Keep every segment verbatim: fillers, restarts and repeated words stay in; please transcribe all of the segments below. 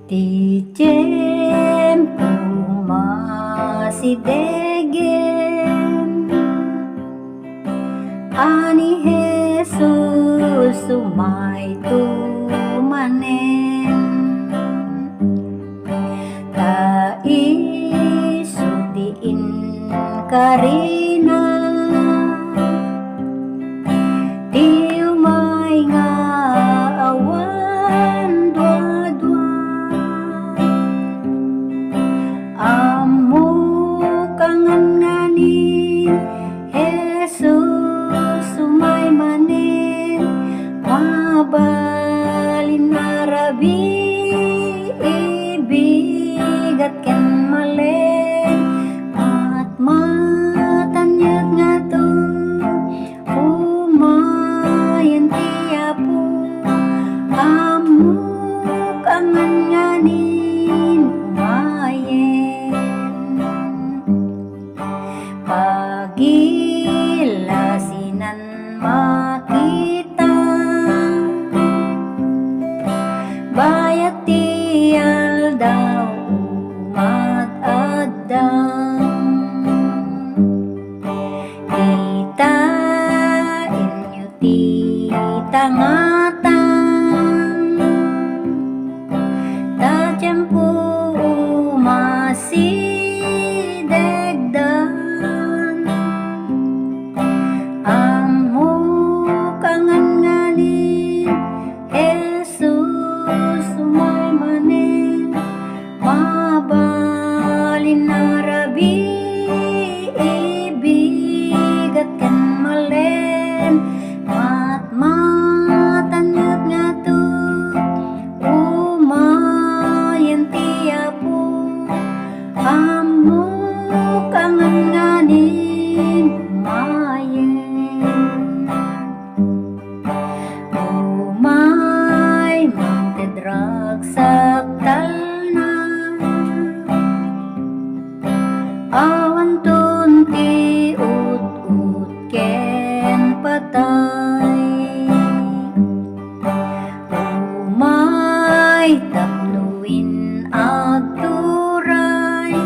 Ti tiempo masidegen a ni Jesus umayto manen. Ta isu ti inkarina ti umay nga awan duadua. Ammok a ngan nga ni Jesus umay manen, mabalin a rabii, ibigat ken malem, matmataniet ngato, umayen ti Apo, ammok a ngan nga ni umayen. Pagilasinan makita, bayat ti aldaw umad-adda. Kitaenyo ti tangatang, ta tiempo umasidegdan. Ammok a ngan nga ni Jesus umay manen, mabalin a rabii, ibigat ken malem, matmataniet ngato, umayen ti Apo, ammok a ngan nga ni umayen. Umay mangted ragsak talna, awanton ti ut-ut ken patay. Umay tapno in agturay,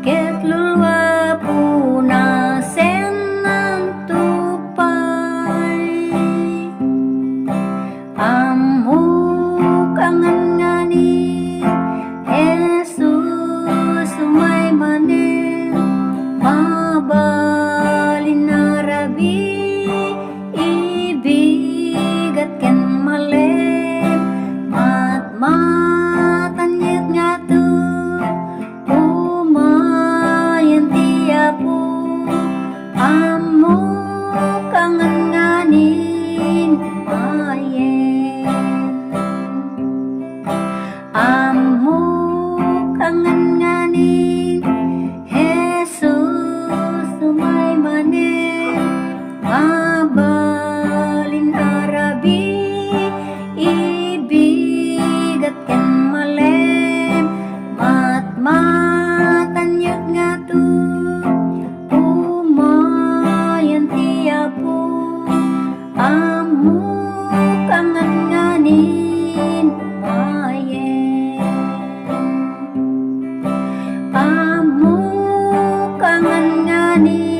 ket luluapona sen nagtupay. Ammok a ngan nga ni Jesus umay manen, mabalin a rabii, ibigat ken malem, matmataniet ngato, umayen ti Apo, ammok a ngan nga ni umayen. Ammok a ngan nga ni Jesus umay manen, mabalin a rabii, ibigat ken malem, matmataniet ngato, umayen ti Apo, ammok a ngan nga ni umayen. Ammok a ngan nga ni